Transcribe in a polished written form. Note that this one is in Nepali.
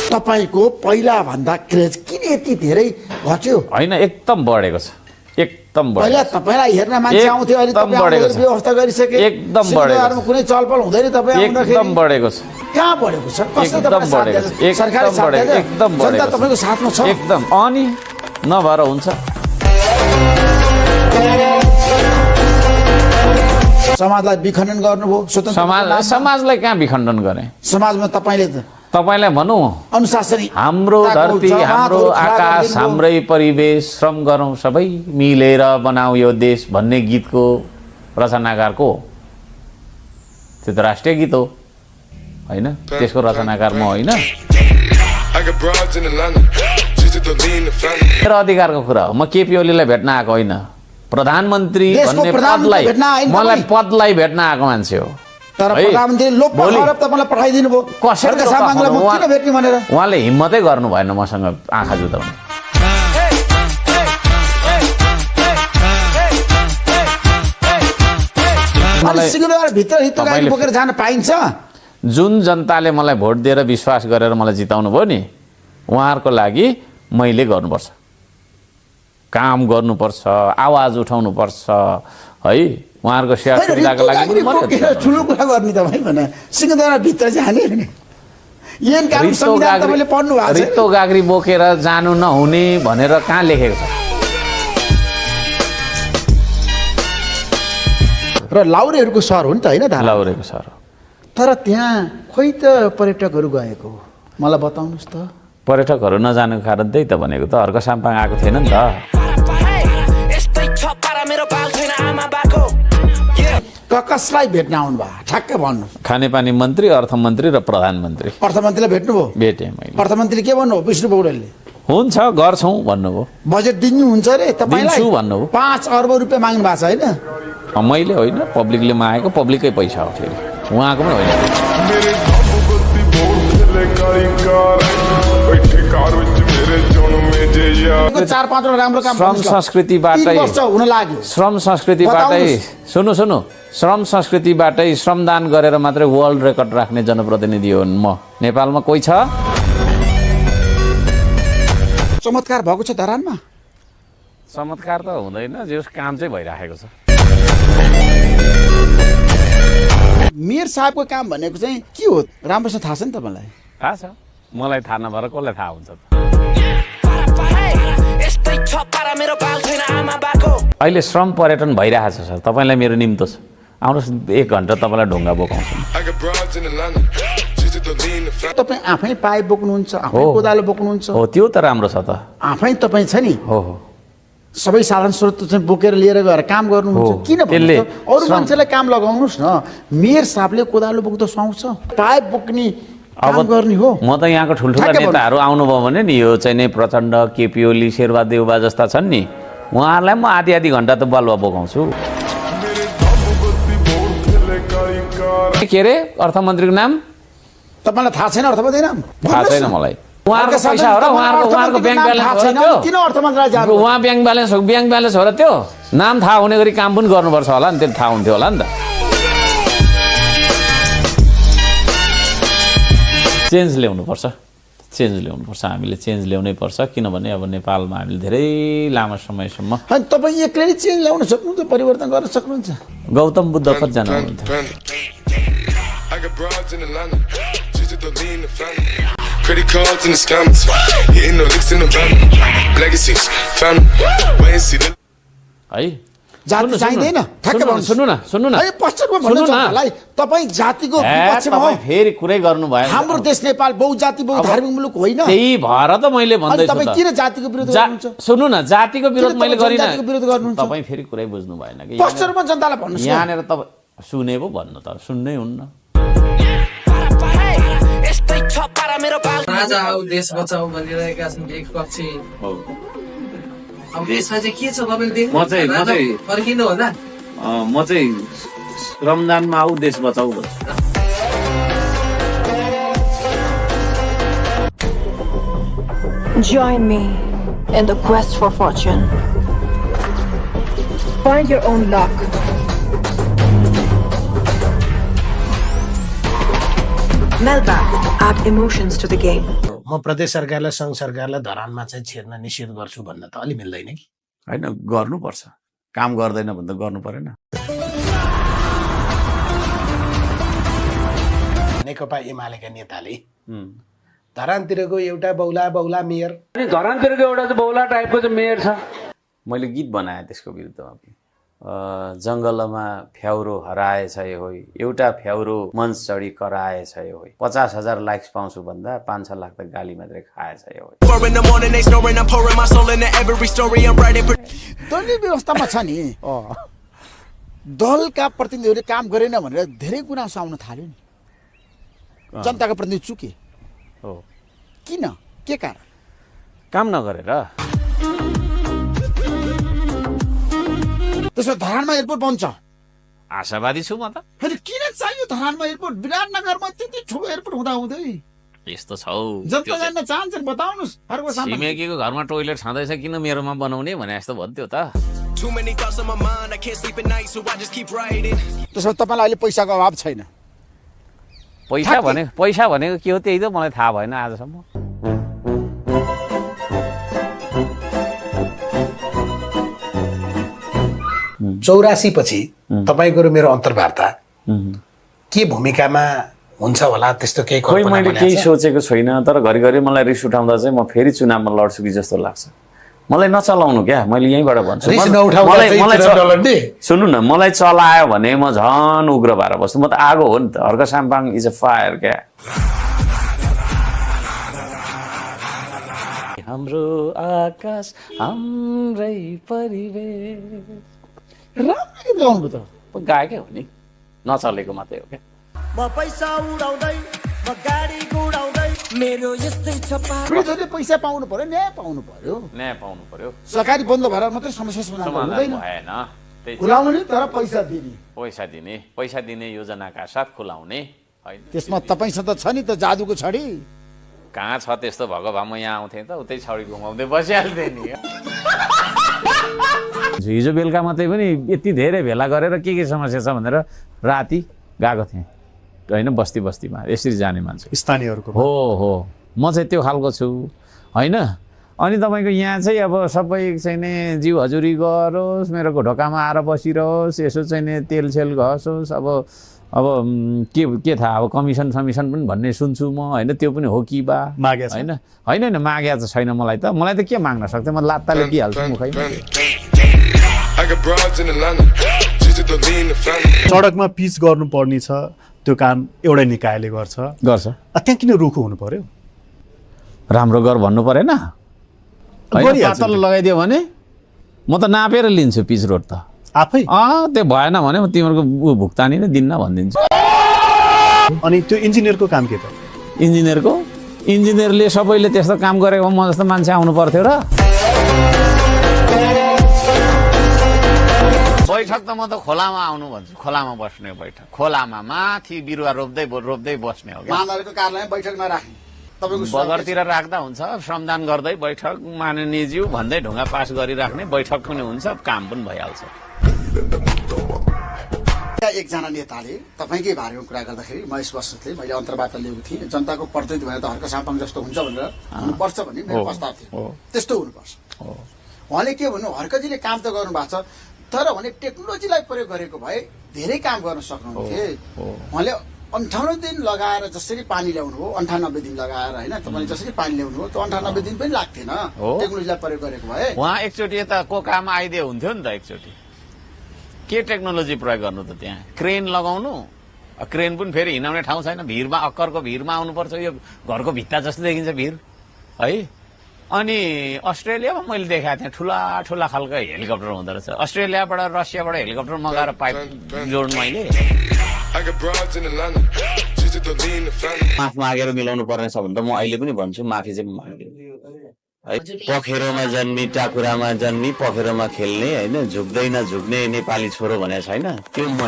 तपाईको पहिला भन्दा क्रेज किन यति धेरै घट्यो? हैन, एकदम बढेको छ, एकदम पहिला बढेको छ। तपाईलाई हेर्न मान्छे आउँथ्यो, अहिले एकदम तपाईँ बढेको छ। व्यवस्था गरिसके। एकदम बढेको छ। कुनै चलपल हुँदैन तपाईँ आउँदाखेरि। एकदम बढेको छ, कहाँ बढेको छ? कस्तो एकदम बढेको छ, सरकारी एकदम बढेको, एकदम जनता बढेको छ। तपाईको साथमा छ। एकदम अनि नभएर हुन्छ। समाजलाई विखण्डन गर्नुभयो, स्वतन्त्र समाजलाई कहाँ विखण्डन गरे? समाजमा तपाईलाई भनौँ, अनुशासन हाम्रो धरती, हाम्रो आकाश, हाम्रै परिवेश, श्रम गरौँ सबै मिलेर बनाऊ यो देश भन्ने गीतको रचनाकारको त्यो त राष्ट्रिय गीत हो हैन? त्यसको रचनाकार म होइन। मेरो अधिकारको कुरा हो। म केपी ओलीलाई भेट्न आएको होइन, प्रधानमन्त्री भन्ने पदलाई, मलाई पदलाई भेट्न आएको मान्छे हो। तर प्रधानमन्त्री लोकपाल तपाईलाई पठाइदिनु भयो, कसैले सामाङलाई म किन भेट्ने भनेर उहाँले हिम्मतै गर्नु भएन मसँग आँखा जुदाउने। भित्र हितोगारी बोकेर जान पाइन्छ? जुन जनताले मलाई भोट दिएर विश्वास गरेर मलाई जिताउनु भयो नि, उहाँहरूको लागि मैले गर्नुपर्छ, काम गर्नुपर्छ, आवाज उठाउनुपर्छ है। उहाँहरूको सेवा सुविधाको लागि ठुलो कुरा गर्ने तपाईँ भने सिंहदरबार भित्र जाने रित्तो गाग्री बोकेर जानु नहुने भनेर कहाँ लेखेको छ? र लाउरेहरूको सहर हो नि त होइन? लाउरेको सहर हो। तर त्यहाँ खोइ त पर्यटकहरू गएको, मलाई बताउनुहोस् त। पर्यटकहरू नजानुको कारण त्यही त भनेको त, अर्को साम्पाङ आएको थिएन नि त। कसलाई भेट्न आउनु भयो ठ्याक्कै भन्नु? खानेपानी मन्त्री, अर्थमन्त्री र प्रधानमन्त्री। अर्थमन्त्रीलाई भेट्नुभयो? भेटेँ मैले। अर्थमन्त्री के भन्नुभयो? विष्णु पौडेलले हुन्छ गर्छौँ भन्नुभयो। बजेट दिनुहुन्छ अरे तपाईँलाई? दिन्छु भन्नुभयो। 5 अर्ब रुपियाँ माग्नु भएको छ होइन? मैले होइन, पब्लिकले मागेको, पब्लिकै पैसा हो फेरि, उहाँको पनि होइन। श्रम संस्कृतिबाटै सुन्नु श्रम संस्कृतिबाटै श्रमदान गरेर मात्रै वर्ल्ड रेकर्ड राख्ने जनप्रतिनिधि हो म। नेपालमा कोही छ? चमत्कार भएको छ धरानमा? चमत्कार त हुँदैन, जस काम चाहिँ भइराखेको छ। मेयर साहबको काम भनेको चाहिँ के हो राम्रोसँग थाहा छ नि तपाईँलाई? थाहा छ, मलाई थाहा नभएर कसलाई थाहा हुन्छ त? अहिले श्रम पर्यटन भइरहेको छ सर, तपाईँलाई मेरो निम्तो छ, आउनुहोस् 1 घन्टा तपाईँलाई ढुङ्गा बोकाउँछु। तपाईँ आफै पाइप बोक्नुहुन्छ, आफै कोदालो बोक्नुहुन्छ? हो, त्यो त राम्रो छ त। आफै तपाईँ छ नि हो सबै साधन स्रोत चाहिँ बोकेर लिएर गएर काम गर्नुहुन्छ, किन भन्नु? अरू मान्छेलाई काम लगाउनुहोस् न। मेयर साहबले कोदालो बोक्दा सुहाउँछ, पाइप बोक्ने काम गर्ने हो। म त यहाँको ठुल्ठुला नेताहरू आउनुभयो भने नि, यो चाहिँ नै प्रचण्ड, केपी ओली, शेरबहादुर देउबा जस्ता छन् नि, उहाँहरूलाई म आधी घन्टा त बालुवा बोकाउँछु। के अरे अर्थमन्त्रीको नाम तपाईँलाई थाहा छैन? अर्थमन्त्री नाम थाहा छैन मलाई। उहाँहरूको पैसा हो र उहाँहरूको ब्याङ्क ब्यालेन्स हो र किन अर्थमन्त्रीलाई जानु? उहाँ ब्याङ्क ब्यालेन्स हो र त्यो नाम थाहा हुने गरी काम पनि गर्नुपर्छ होला नि, त्यो थाहा हुन्थ्यो होला नि त। चेन्ज ल्याउनुपर्छ, हामीले चेन्ज ल्याउनै पर्छ, किनभने अब नेपालमा हामीले धेरै लामो समयसम्म। तपाईँ एक्लै चेन्ज ल्याउन सक्नुहुन्छ, परिवर्तन गर्न सक्नुहुन्छ? गौतम बुद्ध कतिजना हुनुहुन्थ्यो? है जाति चाहिँदैन? सुन्नु न तपाईँ जातिको विपक्षमा हो? फेरि कुरै गर्नु भयो। हाम्रो देश नेपाल बहुजाति बहुधार्मिक मुलुक होइन? त्यही भएर त मैले भन्दैछु। तपाईँ किन जातिको विरोध गर्नुहुन्छ? सुन्नु न, जातिको विरोध मैले गरिन। तपाईँ फेरि कुरै बुझ्नु भएन कि स्पष्ट रूपमा जनतालाई भन्नु। यहाँनिर तपाईँ सुने पो भन्नु त, सुन्नै हुन्न। राजा आऊ देश बचाऊ भनिरहेका छन् एक पक्षी। अब यसमा चाहिँ के छ तपाईँले देख्नु? फर्किनु होला। म चाहिँ श्रमदानमा आऊ देश बचाऊ भन्छु। Join me in the quest for fortune. Find your own luck. Melba, add emotions to the game. म प्रदेश सरकारलाई सङ्घ सरकारलाई धरानमा चाहिँ छेड्न निषेध गर्छु भन्न त अलि मिल्दैन कि? होइन, गर्नुपर्छ। काम गर्दैन भने त गर्नु परेन। नेकपा एमालेका नेताले धरानतिरको एउटा बहुला मेयर, धरानतिरको एउटा चाहिँ बहुला टाइपको चाहिँ मेयर छ। मैले गीत बनाएँ त्यसको विरुद्धमा पनि। जङ्गलमा फ्याउरो हराएछ यो होइ, एउटा फ्याउरो मञ्च चढी कराएछ यो होइ, 50,000 लाइक्स पाउँछु भन्दा 5-6 लाख त गाली मात्रै खाएछ यो होइ। दलीय व्यवस्थामा छ नि दलका प्रतिनिधिहरूले काम गरेन भनेर धेरै गुनासो आउन थाल्यो नि। जनताको प्रतिनिधि चुके हो, किन, के कारण? काम नगरेर। त्यसो धरानमा एयरपोर्ट बन्छ, आशावादी छु म त। फेरि किन चाहियो धरानमा एयरपोर्ट? विराटनगरमा त्यति ठुलो एयरपोर्ट हुँदाहुँदै यस्तो छ हौ, जनता जान्न चाहन्छन्, बताउनुहोस्। अर्को सामान छिमेकीको घरमा टोइलेट छँदैछ, किन मेरोमा बनाउने भने जस्तो भन्थ्यो त। त्यसो तपाईँलाई अहिले पैसाको अभाव छैन? पैसा भनेको के हो त्यही त मलाई थाहा भएन आजसम्म। 84 पछि तपाईँको र मेरो अन्तर्वार्ता के भूमिकामा हुन्छ होला त्यस्तो केही खोइ मैले केही सोचेको छैन। तर घरिघरि मलाई रिस उठाउँदा चाहिँ म फेरि चुनावमा लड्छु कि जस्तो लाग्छ। मलाई नचलाउनु क्या, मैले यहीँबाट भन्छु। सुन्नु न, मलाई चलायो भने म झन् उग्र भएर बस्छु। म त आगो हो नि त। Harka Sampang is a fire क्या। हाम्रो आकाश हाम्रै परिवेश गाउनु त गाएकै हो नि, नचलेको मात्रै हो क्या। म पैसा उडाउँदै, म गाडी गुडाउँदै, मेरो यस्तै छ विरोधीले पैसा पाउनु पर्यो, न्याय पाउनु पर्यो। न्याय पाउनु पर्यो। सरकारी बन्द भएर मात्रै समस्या समाधान हुँदैन। भएन, खुलाउने तर पैसा दिने, पैसा दिने योजनाका साथ खुलाउने होइन। त्यसमा तपाईँसँग छ नि त जादुको छडी। कहाँ छ त्यस्तो? भएको भए म यहाँ आउँथेँ त, उतै छडी घुमाउँदै बसिहाल्थेँ नि। हिजो बेलुका मात्रै पनि यति धेरै भेला गरेर के समस्या छ भनेर राति गएको थिएँ होइन, बस्ती बस्तीमा यसरी जाने मान्छे स्थानीयहरूको हो। म चाहिँ त्यो खालको छु होइन। अनि तपाईँको यहाँ चाहिँ अब सबै चाहिँ नि जिउ हजुरी गरोस्, मेरो ढोकामा आएर बसिरहोस्, यसो चाहिँ नि तेलसेल घसोस्। अब के थाहा, अब कमिसन पनि भन्ने सुन्छु म होइन। त्यो पनि हो कि बा होइन मागे त छैन। मलाई त के माग्न सक्थेँ? म लात्ताले दिइहाल्छु मुखैमा। सडकमा पिच गर्नुपर्ने छ, त्यो काम एउटै निकायले गर्छ। त्यहाँ किन रुखो हुनु पर्यो? राम्रो गर भन्नु परेन? पातलो लगाइदियो भने म त नापेर लिन्छु पिच रोड त आफै। त्यो भएन भने म तिमीहरूको भुक्तानी नै दिन्न भनिदिन्छु। अनि त्यो इन्जिनियरको काम के त? इन्जिनियरले सबैले त्यस्तो काम गरेको म जस्तो मान्छे आउनु पर्थ्यो र? बैठक त म त खोलामा आउनु भन्छु। खोलामा बस्ने बैठक, खोलामा माथि बिरुवा रोप्दै बस्ने हो। महानगरको कार्यालयमा बैठक नराख्ने, तपाईँको बगरतिर राख्दा हुन्छ। श्रमदान गर्दै बैठक, माननीयज्यू भन्दै ढुङ्गा पास गरिराख्ने बैठक पनि हुन्छ, काम पनि भइहाल्छ। एकजना नेताले तपाईँकै बारेमा कुरा गर्दाखेरि महेश बस्नेतले मैले अन्तर्वार्ता लिएको थिएँ, जनताको प्रतिनिधि भने त हर्क साम्पाङ जस्तो हुन्छ भनेर हुनुपर्छ भन्ने मेरो प्रस्ताव थियो। त्यस्तो हुनुपर्छ। उहाँले के भन्नु, हर्कजीले काम त गर्नु भएको छ, तर भने टेक्नोलोजीलाई प्रयोग गरेको भए धेरै काम गर्न सक्नुहुन्थे। उहाँले 58 दिन लगाएर जसरी पानी ल्याउनु हो, 98 दिन लगाएर होइन, तपाईँले जसरी पानी ल्याउनु हो त्यो 98 दिन पनि लाग्थेन टेक्नोलोजीलाई प्रयोग गरेको भए। उहाँ एकचोटि यता कोकामा आइदिए हुन्थ्यो नि त। एकचोटि के टेक्नोलोजी प्रयोग गर्नु त? त्यहाँ क्रेन लगाउनु, क्रेन पनि फेरि हिँडाउने ठाउँ छैन, भिरमा अक्करको भिरमा आउनुपर्छ। यो घरको भित्ता जस्तो देखिन्छ भिर है। अनि अस्ट्रेलियामा मैले देखाएको थिएँ ठुला खालको हेलिकप्टर हुँदो रहेछ। अस्ट्रेलियाबाट रसियाबाट हेलिकप्टर मगाएर पाइप जोड्नु मैले। माफ मागेर मिलाउनु पर्ने छ भने त म अहिले पनि भन्छु, माफी चाहिँ माग्छु है। पखेरोमा जन्मी टाकुरामा जन्मी पखेरोमा खेल्ने होइन, झुक्दैन झुक्ने नेपाली छोरो भनेको छैन त्यो म।